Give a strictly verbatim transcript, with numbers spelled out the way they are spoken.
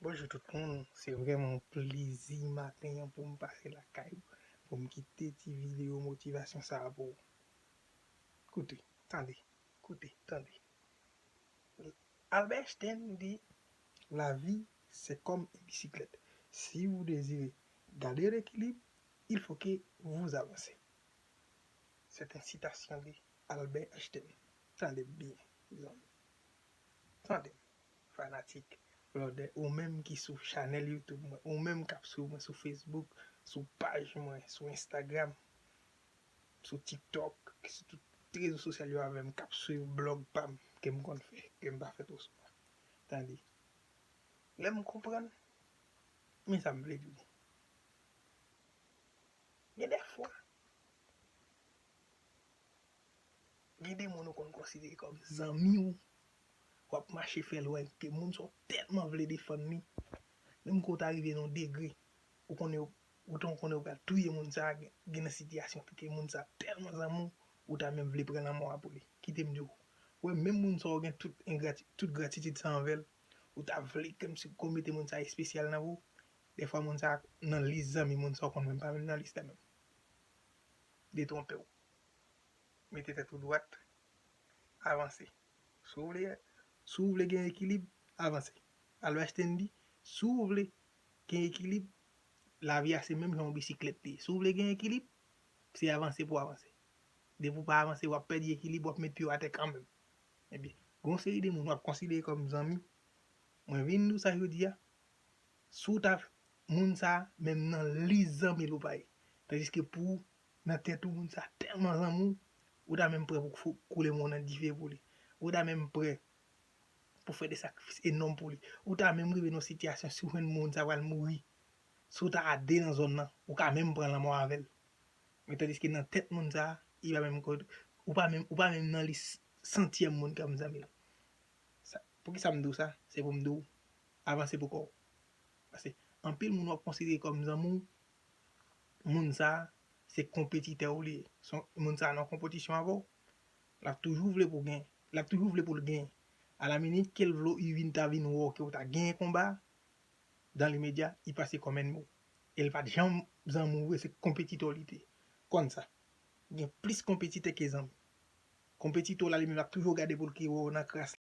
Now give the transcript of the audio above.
Bonjou tout moun, se vrèman yon plezi maten an pou m pase lakay ou, pou m kite ti videyo motivasyon sa a pou ou. Koute, tande, koute, tande. Albert Einstein di, la vie, c'est comme une bicyclette. Si vous désirez garder l'équilibre, il faut que vous avancez. C'est une citation de Albert Einstein. Tande byen, zanmi. Tande, fanatik Flòdè, ou menm ki sou chanèl YouTube mwen, ou menm k ap swiv mwen sou Facebook, sou paj mwen, sou Instagram, sou TikTok, ki sou tout rezo sosyal yo avè m, k ap swiv blòg pa m, ke m konn fè, ke m pa fè twò souvan. Tande, lè m konprann, men sa m vle di w. Gen de fwa, gen de moun ou konn konsidere kòm zanmi w, w ap mache fè lwen ke moun sa w tèlman vle defann li, menm ke w ta rive nan yon degre, ou konnen, ou tan konnen ou pral touye moun sa a, gen, gen nan sitiyasyon ke moun sa a tèlman zanmi w, ou ta menm vle pran lanmò a pou li. Kite m di w, ou wè, menm moun sa a ou gen tout engrati-, tout gratitid sa anvè l, ou ta vle kòmsi, kòmsi moun sa a espesyal nan vi w, dèfwa moun sa a nan lis zanmi moun sa a ou konn menm pa menm nan lis la menm. Detwonpe w. Mete tèt ou dwat, avanse. Si w vle, si w vle gen ekilib, avanse. Albert Einstein di, si w vle gen ekilib, lavi a se menm jan yon bisiklèt li ye. Si w vle gen ekilib, se avanse pou w avanse. Depi w pa avanse, w ap pèdi ekilib, w ap met pye w atè kanmenm. Ebyen, gen yon seri de moun w ap konsidere kòm zanmi. Mwen vin di w sa jodi a, si w ta, moun sa a, menm nan lis zanmi l ou pa ye. Tandiske pou ou, nan tèt ou, moun sa a tèlman zanmi w, ou ta menm prè pou fou-, koule mò nan dife pou li. Ou ta menm prè pou fè de sakrifis enòm pou li. Ou ta menm rive nan sitiyasyon, si w jwenn moun sa a pral mouri, si w ta a de nan zòn nan, ou ka menm pran lanmò avè l. Men tandiske nan tèt moun sa a, li pa menm ko-, ou pa menm, ou pa menm nan lis santyèm moun kòm zanmi l. Sa, poukisa m di w sa? Se pou m di w, avanse pou kò w. Paske anpil moun w ap konsidere kòm zanmi w, moun sa a, se konpetitè w li ye. Se yon, moun sa a nan konpetisyon avè w, l ap toujou vle pou w genyen. L ap toujou vle pou l genyen. Alaminit ke l vle w vin ta vin wè w ke w ta genyen konba a, dans l'immédiat, li pase kòm ènmi w. E l pa t janm zanmi w vre, se konpetitè w li te ye. Konn sa. Gen plis konpetitè ke zanmi. Konpetitè w la, li menm, l ap toujou gade pou l ki wè w nan kras